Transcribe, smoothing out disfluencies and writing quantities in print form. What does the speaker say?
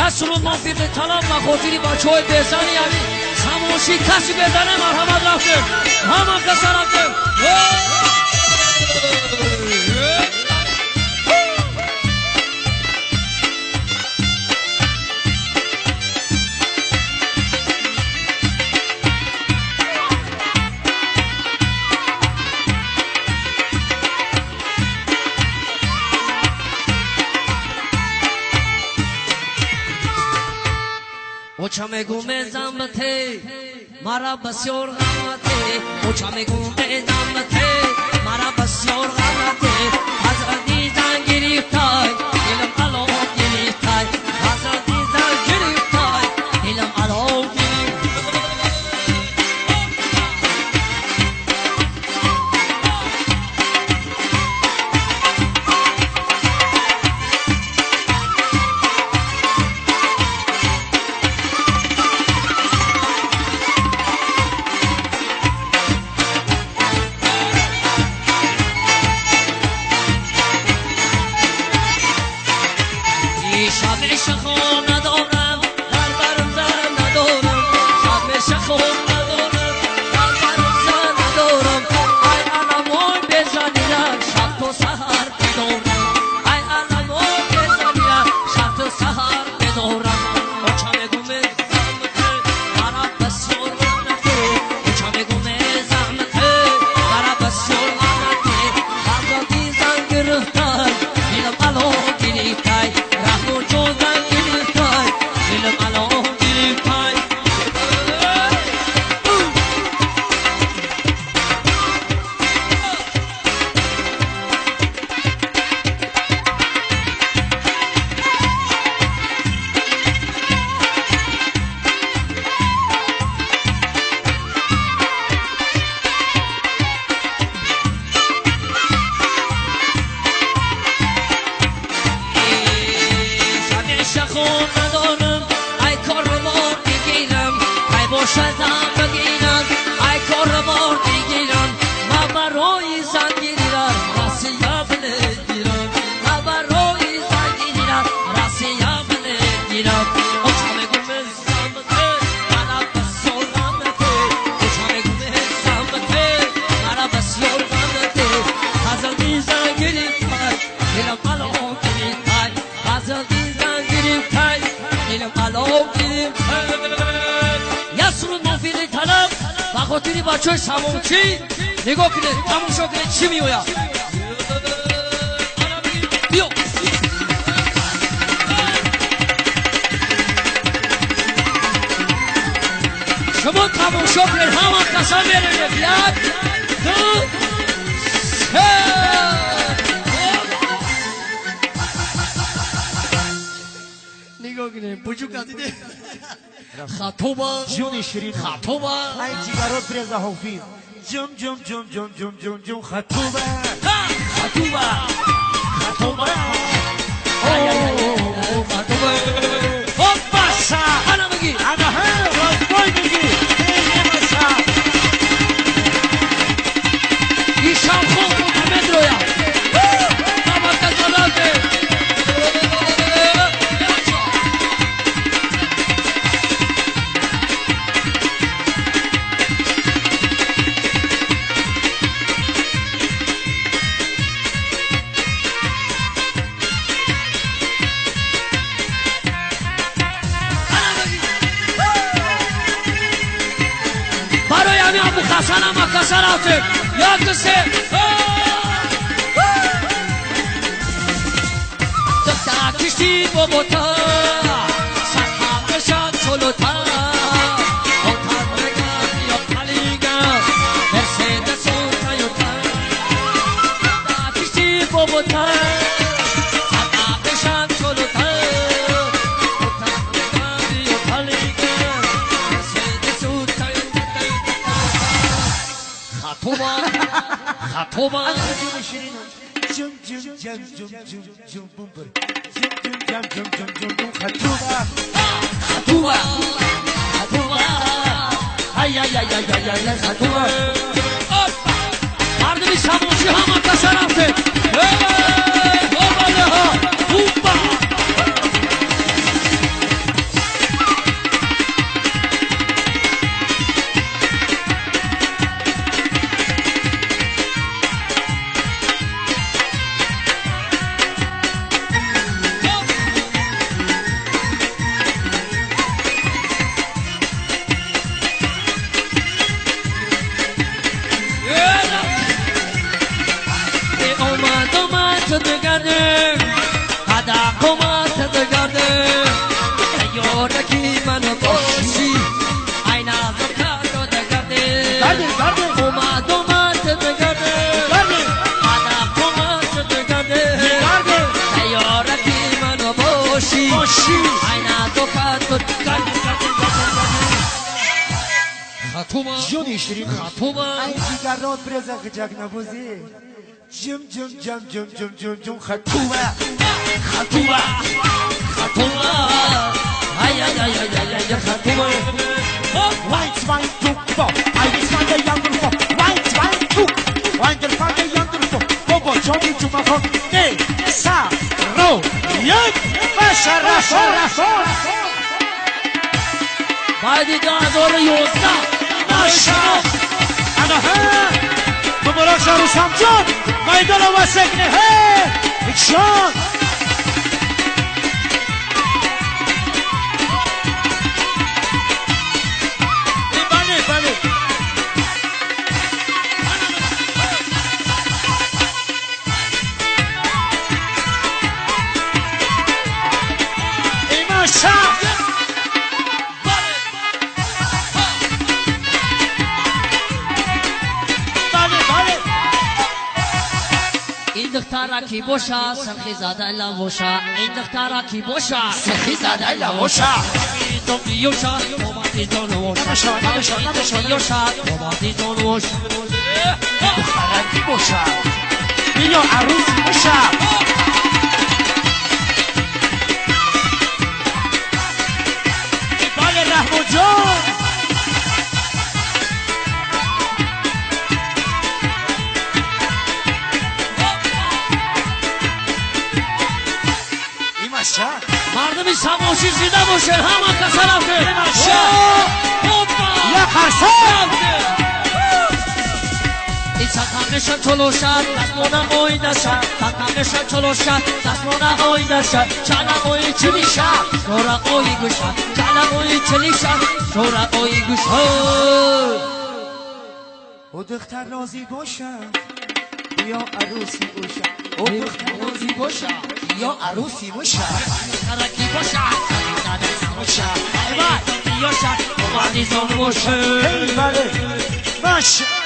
Ясру мувофиқи талаб ба хотири бачаҳои безани яъни самоши каси безане марҳамат рафтем. Ҳама каса рафтем. Оча мегум мезамте, мара басёр ғамате. Оча мегум мезамте, мара басёр ғамате. Аз азизан гирифтай, дилам алов гирифтай. Аз азизан гирифтай, дилам алов гирифтай. Бачаҳои самончӣ нигоҳ кунед, тамошо кунед чӣ меояд. Биё. Шумо тамошо кунед, ҳама каса меравед. Як, ду, се. Нигоҳ кунед, буҷука дидед? Хатоба, ҷони ширин, хатоба. Ай ҷигарот бреза ҳофиз. Ҷум ҷум ҷум ҷум ҷум ҷум ҷум хатоба. Хатоба. Хатоба. Ай ай ай хатоба. Опа са, ана бигӣ. Ана ҳа, ростбой бигӣ. Эй немаса. Ишам хоб мутамедроя. Ҳама каса. Хасана макаса рафтем. Як, ду, се. Духтара кишти бобота, садҳа бешад чолота. Отар мегам ё палигам, Мерседесу Тойота. Духтара кишти бобота, садҳа бешад чолота. Отар мегам ё палигам, Мерседесу Тойота. Хатоба, хатоба. Ҷум ҷум ҷам ҷум ҷум ҷум бумбур. Ҷум ҷум ҷам ҷум ҷум ҷум ҷум хатоба. Хатоба, хатоба. Ай ай ай ай ай ай хатоба. Мардуми самоши ҳама каса рафтем. Эй, обалеҳо, хубба. ҳаракат кун. Гардин, гардин, гардин, гардин. Хатума. Ҷони ширин. Хатума. Ай ҷигарот бреза ғиҷак набозӣ. Ҷим ҷим ҷам ҷим ҷим ҷим ҷим хатума. Хатума. Хатума. Ай ай ай ай ай ай хатума. One, zwei, du, four. Ein, zwei, drei, four. One, zwei, du. One, zwei, drei, four. بابا جانی جمعه خان نه سه رو یک بشرف. بعدی 2011 ماشا انا ها مبارک شاه رستم جان میدان وسکنه ها جان. بله بله ماشا. این دخترا کی باشه سرخی زاده لوشا، این دخترا کی باشه سرخی زاده لوشا. تو بیوشا اومدی دونوشا، بیوشا اومدی دونوشا. دخترا کی باشه بیا عروس باشه. بله رحمان جان. مردمی سماشی زیده باشه همه کسا رفته. یا خرسان. این سکمشان چلوشد دستمونه آیده شد، سکمشان چلوشد دستمونه آیده شد. چله آی چلیشه شورا آی گوشه، چله آی چلیشه شورا آی گوشه. او دختر راضی باشه یا عروسی اوشه، او دختر راضی باشه یا عروسی باشه. ترکی باشه باشه یاشا اومدی زون باشه. بله باشه.